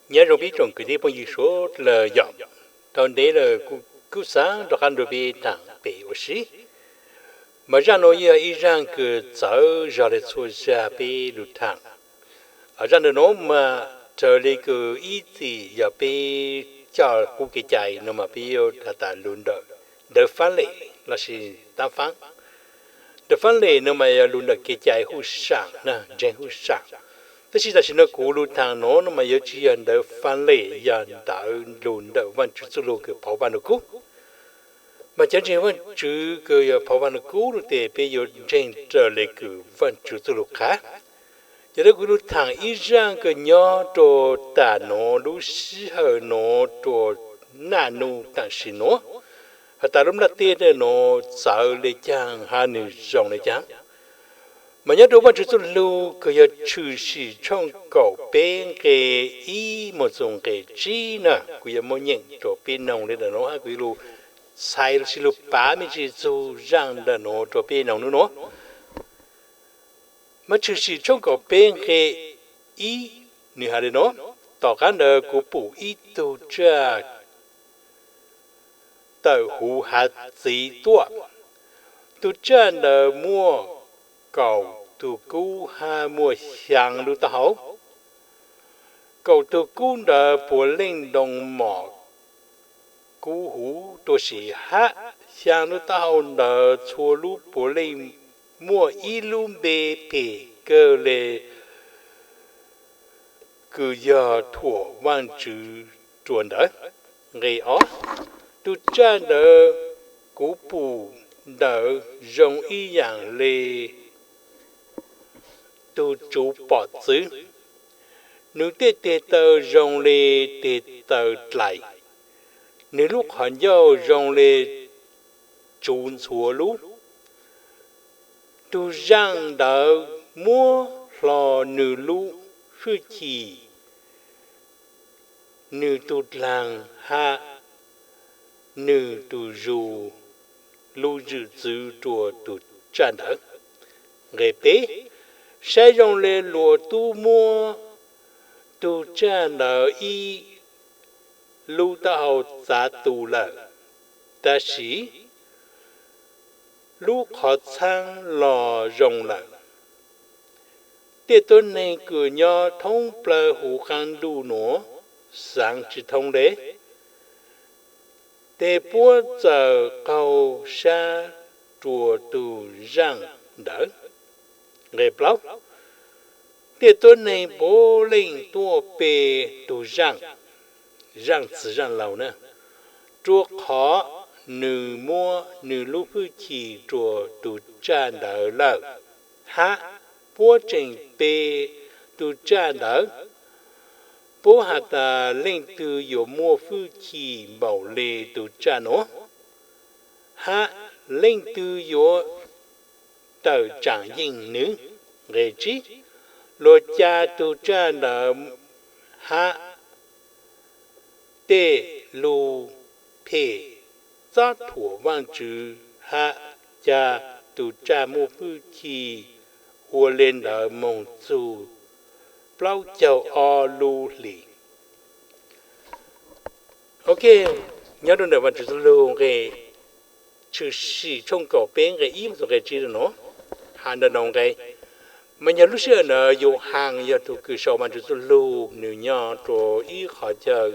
Nyob zoo peb tsoom kwv tij phooj ywg suav dlawg yom, tau ntev lawm kuv kuj xaav rov qab nrug peb thaam pem ua si. Mas zaaj nuav yog ib zaaj kws txawv zog le txhua zag peb lug thaam. Zaaj ntawm nuav mas raws le kws ib txhis yog peb coj qub kev cai no mas peb yuav has tas lug ntawm ntawv fab lem lossis tab faab. Ntawv fab lem no mas yog lug ntawm kev cai huj saam na, ntseeg huj saam. Tab sis tam sim no kuv lug thaam nuav no mas yuav tsi yog ntawv fab lem, yog ntawv lug ntawm Vaajtswv txuj lug kws phov Vaaj Nug Kub. Mas cov ntseeg Vaajtswv kws yog phov Vaaj Nug Kub lug tes peb yuav ntseeg raws le kws Vaajtswv txuj lug qha. Yog le kuv lug thaam ib zaaj kws nyob rua tam nuav lub sij hawm nuav rua naj nub tam sim nuav, has tas lub nplaj teb nuav txawv le caag hab nwg zoo le caag. Mas nyob rua Vaajtswv txuj lug kws yog Tshwm Sim tshooj kaum peb nqe ib moog txug nqe tsib na, kuv yuav muab nyeem rua peb noog le ntawm nuav hab kuv yuav lug txhais lossis lug pav me ntsis txug zaaj ntawm nuav rua peb noog nub nuav. Mas Tshwm Sim tshooj kaum peb nqe ib, nwg has le nuav: Tom qaab ntawd kuv pum ib tug tsaj tawm huv hav txiv tuaj. Tug tsaj ntawd muaj kaum tug kub hab muaj xyaa lub taub hau. Kaum tug kub ntawd puav leej ntoo mom kub huv tua si hab xyaa lub taub hau ntawd txhua lub puav leej muaj ib lub npe phem kawg le kws yog thuam Vaajtswv rua ntawd. Nqe ob, tug tsaj ntawd kuv pum ntawd zoo ib yaam le tug tsuv pom txwv. Nwg tej teg taw zoo le teg taw dlais, nwg lub qhov ncauj zoo le tsuv ntxhuav lub. Tug zaaj ntawd muab hlo nwg lub fwj chim, nwg tug dlaag hab nwg tug zus lub zwm txwv rua tug tsaj ntawd. Nqe peb, saib zoo le luas tub muab tug tsaj ntawd ib lub taub hau txav tu lawm, tab sis lub qhov txhaab los zoo lawm. Tej tuab neeg kws nyob thoob plawg huv qaab ntuj nuav xaav tsi thoob le, tes puab txawm qaug sab rua tug zaaj ntawd. Nqe plaub, tej tuab neeg puav leej tuaj pe tug zaaj, zaaj txwv zaaj laug na, rua qhov nwg muab nwg lub fwj chim rua tug tsaj ntawd lawm, hab puab tseem pe tug tsaj ntawd. Puab has tas leej twg yuav muaj fwj chim npaum le tug tsaj nuav, hab leej twg yuav tawm tsaam yeej nwg? Nqe tsib, luag ca tug tsaj ntawd hab tej lug phem txob thuam Vaajtswv hab ca tug tsaj muaj fwj chim ua le ntawd moog txug plaub caug ob lub hlis. Ok, nyob rua ntawm Vaajtswv txuj lug nqe, Tshwm Sim tshooj kaum peb nqe ib moog txug nqe tsib nuav, has ntawm nuav nqe, mas yog lub sij hawm ntawd Yauhas yog tug kws sau Vaajtswv txuj lug, nwg nyob rua ib qhov chaw,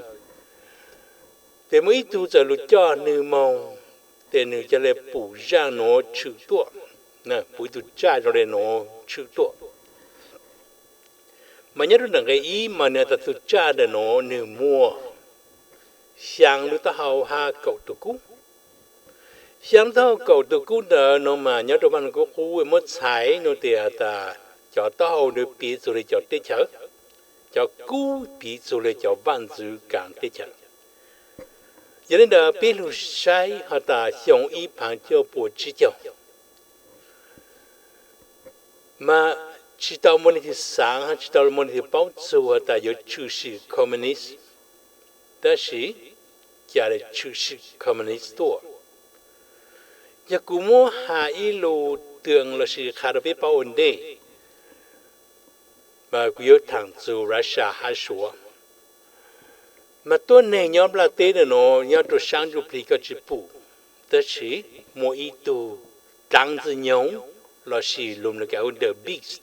tes muaj ib tug txawm lug coj nwg moog, tes nwg ca le pum zaaj nuav tshwm tuaj, pum ib tug tsaj zoo le nuav tshwm tuaj. Mas nyob rua ntawm nqe ib mas nwg has tas tug tsaj ntawm nuav nwg muaj xyaa lub taub hau hab kaum tug kub. Xyaa lub taub hau kaum tug kub ntawd nuav mas nyob rua Vaaj Nug Kub qub muab txhais nuav tes has tas cov taub hau ntawd piv txug le cov teb chaws, cov kub piv txug le cov vaaj ntxwv kaav teb chaws. Yog le ntawd peb lug saib has tas xyoo ib phav cuaj puas tsib caug mas tsi tau muaj leej twg xaav hab tsi tau muaj leej twg paub txug has tas yuav tshwm sim communist, tab sis ca le tshwm sim communist tuaj. Yog kuv muab has ib lus twm lossis qha rua peb paub ua ntej, mas kuv yuav thaam txug Russia hab Suav. Mas tuab neeg nyob nplaj teb ntawm no nyob rau sab ntsuj plig koj tsis pum, tab sis muaj ib tug dlaab ntxwg nyoog lossis lus Meskas hu ua the beast.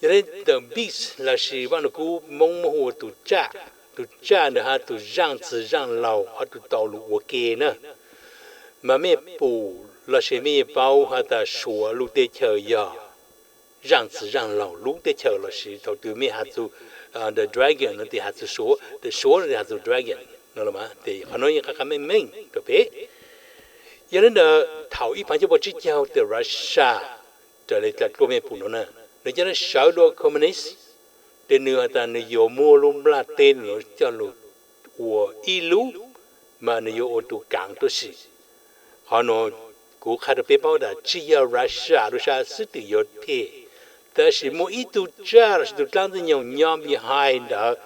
Yog le the beast lossis Vaaj Lug Kub Moob muab hu ua tus tsaj, tus tsaj ntawd has tus zaaj txwg zaaj laug ob tug tau lug ua ke na. Mas mej pum lossis mej paub has tas Suav lub teb chaws yog zaaj txwg zaaj laug lub teb chaws lossis thaum twg mej has txug the dragon no tes has txug Suav, Suav no tes has txug dragon no los mas tes qhov no yeej qab qab meej meej rau peb. Yog le ntawd thaum ib phav cuaj pua tsib caug tes Russia raws le dlaim duab mej pum no na, nws coj le sawv dua communist, tes nws has tas nws yuav muab lub nplaj teb no coj lug ua ib lub, mas nws yuav ua tus kaav tuab si. Qhov no kuv qha rau peb paub tas tsis yog Russia lub sab xwb twm yuav them, tab sis muaj ib tug tsaj lossis tus dlaab ntxwg nyoog nyob behind ntawd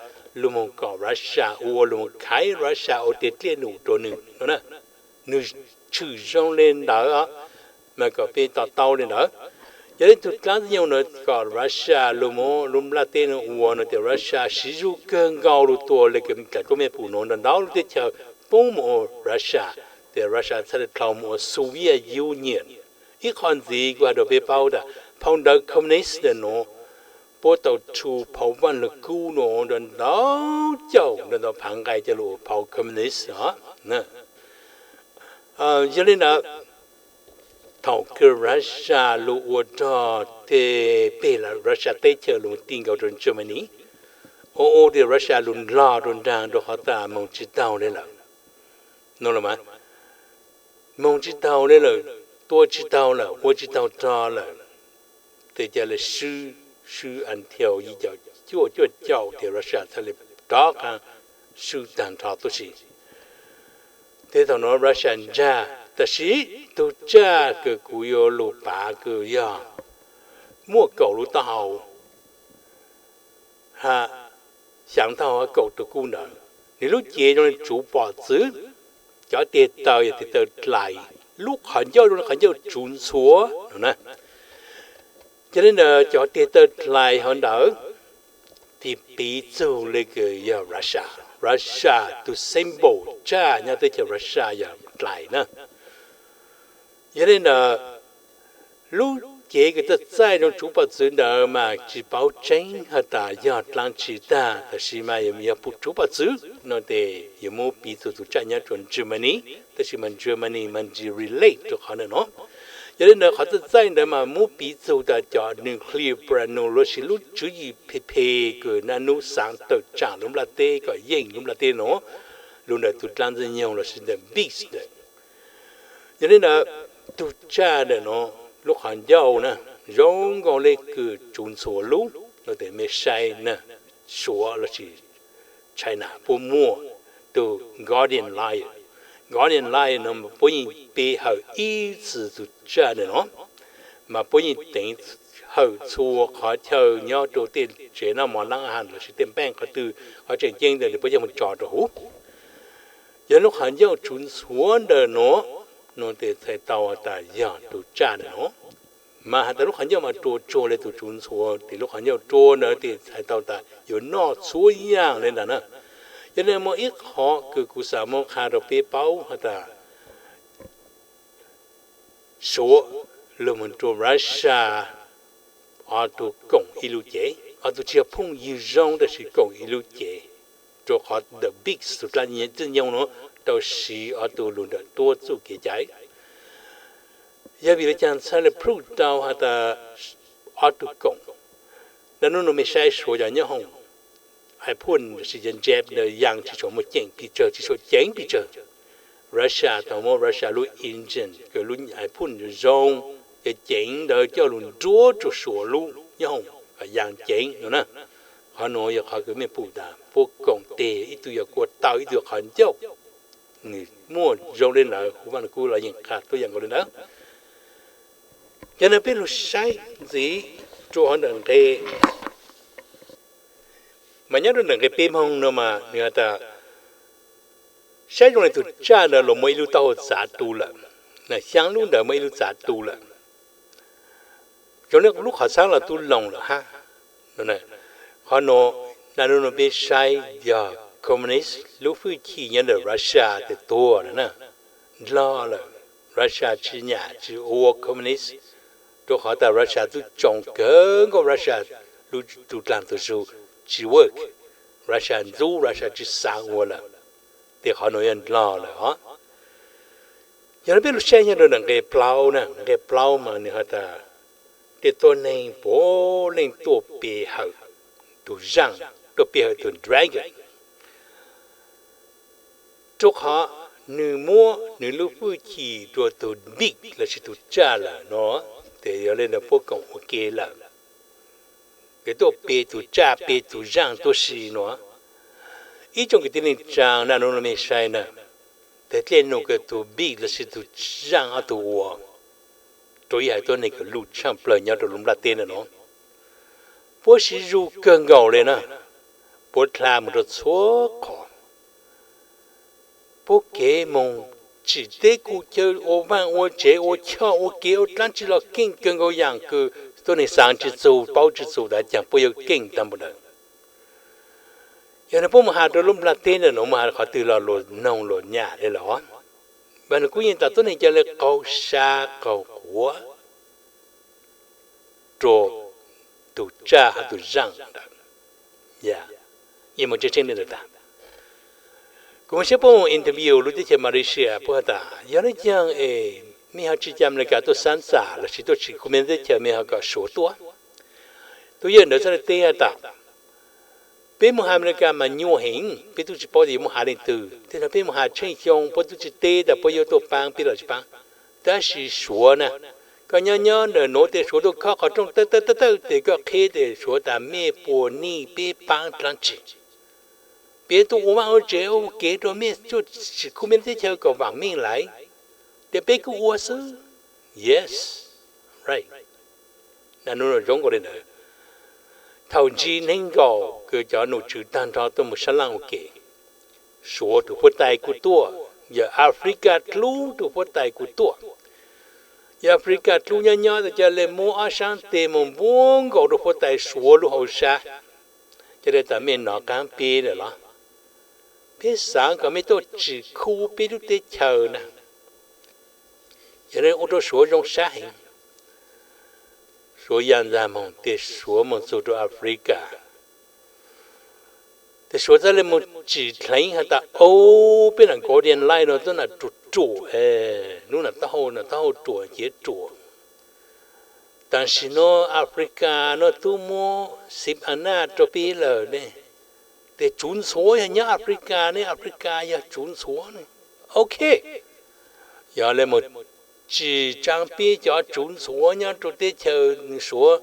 lug moog kom Russia ua, lug moog khaiv Russia ua teg dlej num rau nws no na. Nws tshwm zoo le ntawd, mas kom peb to taub le ntawd. Yog le tug dlaab ntxwg nyoog no kom Russia lug moog lub nplaj teb no ua no tes Russia siv zug kawg nkaus lug tua le kws dlaim duab mej pum no ntau ntau lub teb chaws poob moog ua Russia, tes Russia txhaj le dlhau moog ua Soviet Union. Ib qho ntxiv kuv has rau peb paub tas phau ntawv communist ntawm no puab tau rhu phau Vaaj Lug Kub no ntau ntau caum ntau ntau phaav nqai coj lug ua phau communist os. Yog le ntawd thaum kws Russia lug ua rog tes peg Russia teb chaws lug ti nkaus rau Germany, ua ua tes Russia lug nplog rau nraag rau qhov tas moog tsis taug le lawm no los mas, moog tsis taug le lawm, tua tsis taug lawm, ua tsis taug rog lawm, tes ca le swb, swb until yim caum cuaj cuaj caum tes Russia txhaj le rov qab swb taag nrho tuab si. Tes thaum no Russia ntsag, tab sis tug tsaj kws kuv yuav lug pav kws yog muaj kaum lub taub hau, ha, xyaa taub hau kaum tug kub ntawd, nws lub cev zoo le tsuv pom txwv, cov teg taw yog teg taw dlais, lub qhov ncauj zoo le qhov ncauj tsuv ntxhuav no na. Yog le ntawd cov teg taw dlais hov ntawd tes piv txug le kws yog Russia, Russia tug symbol tsaj nyob teb chaws Russia yog dlais na. Yog le ntawd lub cev kws txaij txaij zoo tsuv pom txwv ntawd mas tsis paub tseeb has tas yog dlaab tsi tag, tab sis mas yog tsuv pom txwv no tes yuav muab piv txug tug tsaj nyob rua Germany, tab sis mas Germany mas tsis relate rua qhov ntawm no. Yog le ntawd qhov txaij txaij ntawd mas muab piv txug tas cov nuclear pram nus lossis lub tswv yim phem phem kws naj nub xaav tawm tsaam lub nplaj teb kom yeej lub nplaj teb no, lug ntawm tug dlaab ntxwg nyoog lossis ntawm beast ntawd. Yog le ntawd tug tsaj ntawm no lub qhov ncauj na zoo nkaus le kws tsuv ntxhuav lub no tes mej saib na, Suav lossis China puab muaj tug Guardian Lion. Guardian Lion no puab yeej pe hawm ib txwm tug tsaj ntawm no, mas puab yeej teev hawm txhua qhov chaw nyob rua tej tsev noj mov laab has lossis tej npeej qhov twg, qhov tseem ceeb ntawd puab yeej muab tso rua huv. Yog lub qhov ncauj tsuv ntxhuav ntawm no, no tes txhais tau tas yog tug tsaj ntawm no. Mas has tas lub qhov ncauj mas rua tsuag le tug tsuv ntxhuav, tes lub qhov ncauj rua ntawd tes txhais tau tas yuav noj txhua yaam le ntawd na. Yog le muaj ib qhov kws kuv xaav muab qha rua peb paub has tas Suav lug moog rua Russia ob tug koom ib lub cev, ob tug tsis yog phooj ywg zoo tab sis koom ib lub cev, rua qhov the beast tug dlaab ntxwg nyoog no tau siv ob tug lug ntawm duab txuj kev cai. Yog vim le caag txhaj le prove tau has tas ob tug koom? Naj nub no mej saib Suav cov nyob hoom, iPhone lossis cov Jeep ntawd yaa tsis tshua muaj ceem pes tsawg, tsis tshua ceev pes tsawg. Russia tau muab Russia lub engine kws lub iPhone zoo, cov ceev ntawd coj lug nruab rua Suav lub nyob hoom kom yaa ceev no na. Qhov nuav yog qhov kws mej pum tas puab koom teg, ib tug yog kua taw, ib tug yog qhov ncauj. Nws muaj zoo le ntawd, huv Vaaj Lug Kub los yeej qha tuab yaam nkaus le ntawd. Cov no peb lug saib ntxiv rua huv ntawm nqe, mas nyob rua ntawm nqe peb moog no mas nwg has tas saib zoo le tug tsaj ntawd los muaj ib lub taub hau txav tu lawm, xyaa lub ntawd muaj ib lub txav tu lawm, zoo le lub qhov txhaab los tub loo lawm hab. Qhov nuav, naj nub no peb saib yog communist lub hwj chim nyob ntawm Russia tes tuag lawm na, ndlog lawm. Russia tsis nyam tsis ua communist, rau qhov tas Russia twb tsoo kawg nkaus Russia lub tus dlaag tus zug tsis work, Russia ntxub Russia tsis xaav ua lawm, tes qhov nuav yog ndlog lawm os. Yog le peb lug saib nyob rau nqe plaub na, nqe plaub mas nwg has tas tej tuab neeg puav leej tuaj pe hawm tug zaaj, tuaj pe hawm tug dragon. Rau qhov nwg muab nwg lub hwj chim rua tug big lossis tug tsaj lawm no, tes yog le nuav puab koom ua ke lawm, kws tuaj pe tug tsaj pe tug zaaj tuab si no. Ib tsoom kwv tij neej tsaa na, nub nuav mej saib na, tes dlej num kws tug big lossis tug zaaj ob tug ua rau ib haiv tuab neeg kws luj tshaaj plawg nyob rau lub nplaj teb ntawm no, puab siv zug kawg nkaus le na, puab dlha moog rau txhua qhov, puab kev moog tsim teb kuj cawv, ua vaaj ua tsev, ua choj ua kev, ua dlaab tsi los keej kawg nkaus yaam kws tuab neeg xaav tsi txug paub tsi txug tas caag puab yuav keej taag npaum ntawd. Yog le puab moog has rua lub nplaj teb ntawm no moog has qhov twg los luas noog luas nyam le los, mas nwg kuj yeej tas tuab neeg ca le qaug sab qaug quav rua tug tsaj hab tug zaaj ntawd. Yeej muaj tseeb tseeb le ntawd tag. Kuv moog saib puab moog interview lub teb chaws Malaysia puab has tas yog le caag es mej ho tsi ca Amelikas tuaj xab xam lossis tuaj tsim khu mej teb chaws, mej ho kom Suav tuaj. Tub Yawg ntawd txhaj le teb has tas peb moog has Amelikas mas nyuaj heev, peb tub tsi paub tas yuav moog has leej twg, tej zag peb moog has tsheej xyoo puab tub tsi teb tas puab yuav tuaj paab peb los tsi paab. Tab sis Suav na, koj nyob nyob ntawm nuav tes Suav tuaj khob qhov rooj tawj tawj tawj tawj tes koj qheb tes Suav tas mej puas nij peb paab dlaab tsi. Peb tuaj ua vaaj ua tsev ua kev rua mej, tuaj tsim khu mej teb chaws kom vaam meej lawm, tes peb kuj ua xwb. Yes, right. Nub nuav zoo nkaus le ntawd, thaum ntsib neeg nkaum kws cov nom tswv taag nrho tuaj moog sab laaj ua ke, Suav tug huab tais kuj tuaj, yog Africa dlub tug huab tais kuj tuaj. Yog Africa dlub nyob nyob tas ca le muab ob saab teg moog npuab nkaus rua huab tais Suav lub hauv sab, ca le tas mej nov qaab peb lawm los? Peb xaav kom mej tuaj tsim khu peb lub teb chaws na. Yog le ua rua Suav zoo sab heev. Suav ya ntxag moog tes Suav moog txug rua Africa, tes Suav txhaj le moog tsim dleev has tas, o, peb nam Guardian Line no tub nam ruam ruam, lub nam taub hau, nam taub hau ruam ciav ruam. Tam sim no Africa no tub muab xib a naj rua peb lawm ne, tes tsuv ntxhuav yog nyob Africa ne, Africa yog tsuv ntxhuav ne. Ok, yog le moog tsim tsaa peb cov tsuv ntxhuav nyob rua teb chaws Suav,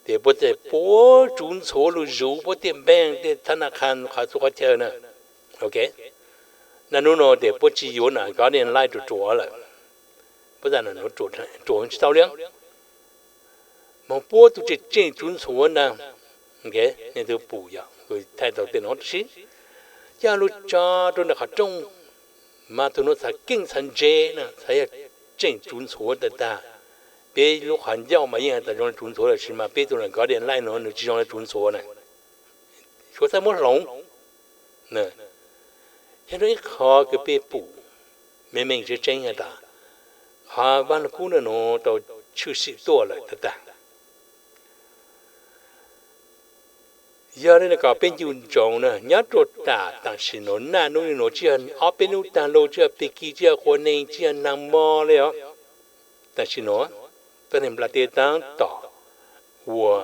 tes puab tes puab tsuv ntxhuav lug zuv puab tej bank tej tha na kha qhov txhua qhov chaw na. Ok, nub nuav tes puab tsi yuav nam Guardian Line ruam ruam lawm, puab tas nam nuav ruam tsi tau li. Moog puab tug tseem tseem tsuv ntxhuav na, nej tug pum yog thaij tau tej nuav tab sis, coj lug tso rua ntawm qhov rooj, mas tug nuav txhad keej txhad ntse na, txhad yog tseem tsuv ntxhuav tag tag. Peb lub qhov ncauj mas yeej has tas zoo le tsuv ntxhuav lawm, tab sis mas peb tug nam Guardian Line nuav nws tsi zoo le tsuv ntxhuav na. Suav txhaj muab hloov. Yog rua ib qho kws peb pum meej meej tseeb tseeb has tas, qhov vaaj lug kub nuav nuav tau tshwm sim tuaj lawm tag tag. Yog le nuav kom peb ncu ntsoov na, nyob rua tam tam sim nuav naj nub nuav tsi yog ob peb nub taag lug, tsi yog pig kig, tsi yog quas neeg, tsi yog naag mo le os. Tam sim nuav tuab neeg nplaj teb taab tom ua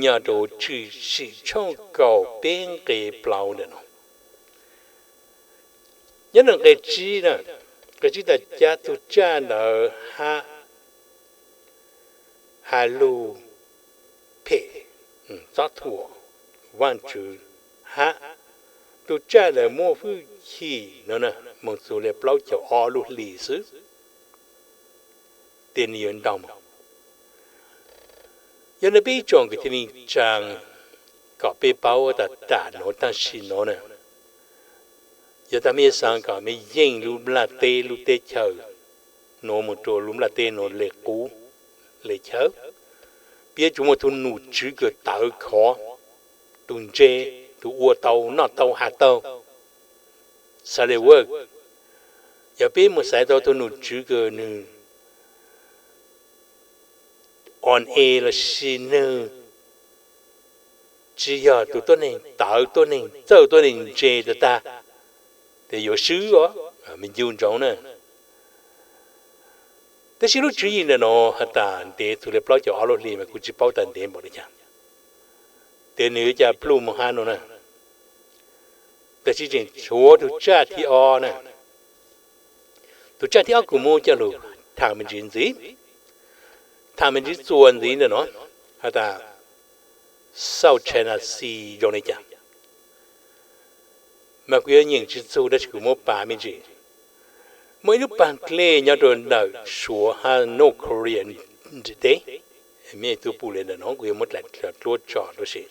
nyob rua tshwm sim tshooj kaum peb nqe plaub ntawm no. Nyob rua nqe tsib na, nqe tsib tas ca tug tsaj ntawd hab has lug phem, txob thuam Vaajtswv hab tug tsaj ntawd muaj hwj chim no moog txug le plaub caug ob lub hlis xwb, tes nwg yuav ntaug moog. Yog le peb ib tsoom kwv tij neej tsaa, kom peb paub tas tam nuav tam sim nuav na, yog tas mej xaav kom mej yeej lub nplaj teb lub teb chaws nuav moog rua lub nplaj teb nuav le qub le chaw, peb yuav tsum muaj tug nom tswv kws tawv khov, tug ntse, tus ua tau noj tau haus tau, xav le ua. Yog peb mus xaiv tau tus nom tswv kws nws on e lossis nws tsis yog tus tuab neeg tawv tuab neeg txawj tuab neeg ntse tag tag, ces yuav swb os, me ncu ntsoov na. Tab sis lub tswv yim ntawm no has tas ntev txug le plaub caug ob lub hli mas kuv tsis paub tas ntev npaum li cas, ces nws yuav cas pluj moog hab no na. Tab sis tseem tshuav tug tsaj thib ob na. Tug tsaj thib ob kuv muab coj lug thaam me ntsis ntxiv, thaam me ntsis txuas ntxiv ntawm no has tas South China Sea zoo li cas, mas kuv yuav nyeem tsis txug tab sis kuv muab pav me ntsis. Muaj ib lub paag dlej nyob rau ntawm Suav hab North Korea nrim teb, mej tug pum le ntawm no kuv yuav muab dlaim dluab tso rau si,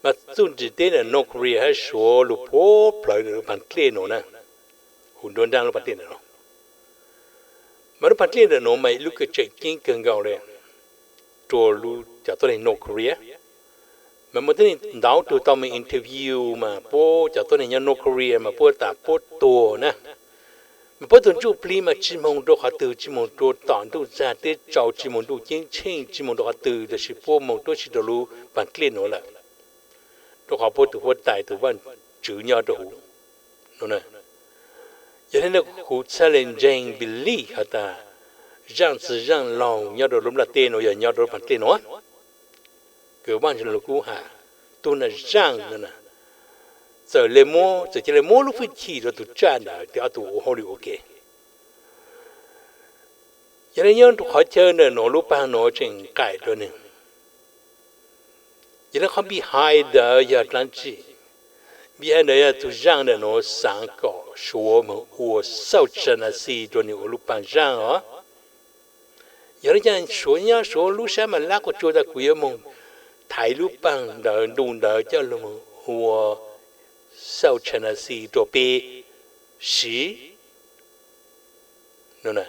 mas txuj nrim teb ntawm North Korea hab Suav lug puab plawg ntawm lub paag dlej no na, hu nruab nraab lub paag dlej ntawm no. Mas lub paag dlej ntawm no mas ib lub kws tseem ceeb kawg nkaus le rua lub cov tuab neeg North Korea. Mas muaj tuab neeg ntau tug tau mus interview mas puab cov tuab neeg nyob North Korea mas puab tas puab tuag na. Mas puab tug ntsuj plig mas tsis moog rua qhov twg, tsis moog rua tom ntuj txag teb tsaus, tsis moog ntuj ceeb tsheej, tsis moog rua qhov twg, tab sis puab moog tuab si rua lub paag dlej nuav lawm, rua qhov puab tug huab tais tug vaaj tswv nyob rua huv no. Yog le ntawd kuv txhaj le ntseeg believe has tas zaaj txwg zaaj laug nyob rua lub nplaj teb nuav yog nyob rua lub paag dlej nuav, kws Vaajtswv lug kub has tug na zaaj no na, txawm le muab, txawm ca le muab lub hwj chim rua tug tsaj ntawd, tes ob tug ua hauj lwm ua ke. Yog le nyob rua qhov chaw ntawm nuav lub paag nuav tseem nqaim rua nwg. Yog le qhov behind ntawd yog dlaab tsi? Behind ntawd yog tug zaaj ntawm nuav xaav kom Suav moog ua South China Sea rua nwg ua lub paag zaaj os. Yog le caag Suav nyob Suav lub sab mas lab quas tsua tas kuv yuav moog thaiv lub paag ntawd ntu ntawd coj lug moog ua South China Sea rua peb siv no.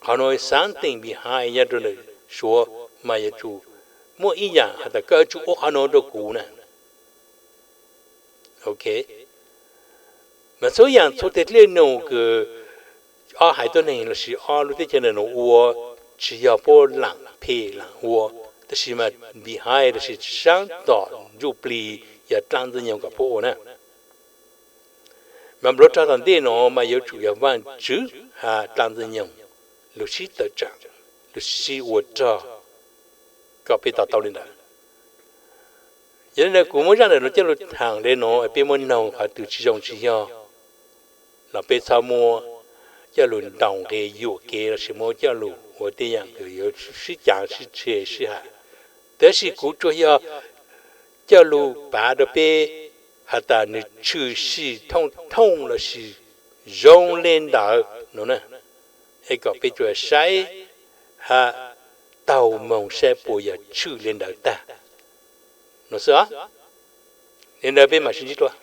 Qhov nuav something behind nyob rua ntawm Suav mas yuav tsum muaj ib yaam has tas koj yuav tsum ua qhov nuav rua kuv na. Ok, mas txhua yaam txhua teg dlej num kws ob haiv tuab neeg lossis ob lub teb chaws ntawm nuav ua, tsis yog puab laam phem laam ua, tab sis mas behind lossis saab tom ntsuj plig yog dlaab ntxwg nyoog kom puab ua na. Mas nplua rog tom ntej nuav mas yuav tsum yog Vaajtswv has dlaab ntxwg nyoog lug sib tawm tsaam, lug sib ua rog kom peb to taub le ntawd. Yog le ntawd kuv muab zaaj ntawm nuav coj lug thaam le nuav, peb muab noog qhov twg tsis zoo tsis yog los peb txhob muab coj lug ntaus nqe yuam kev lossis muab coj lug ua tej yaam kws yuav sib caav sib tseg sib hais. Tab sis kuv tsuas yog coj lug pav rua peb has tas nwg tshwm sim thooj thooj lossis zoo le ntawd no na, es kom peb tsuas saib hab taug moog saib puas yog tshwm le ntawd tag no xwb os. Le ntawd peb mam sib ntsib dlua.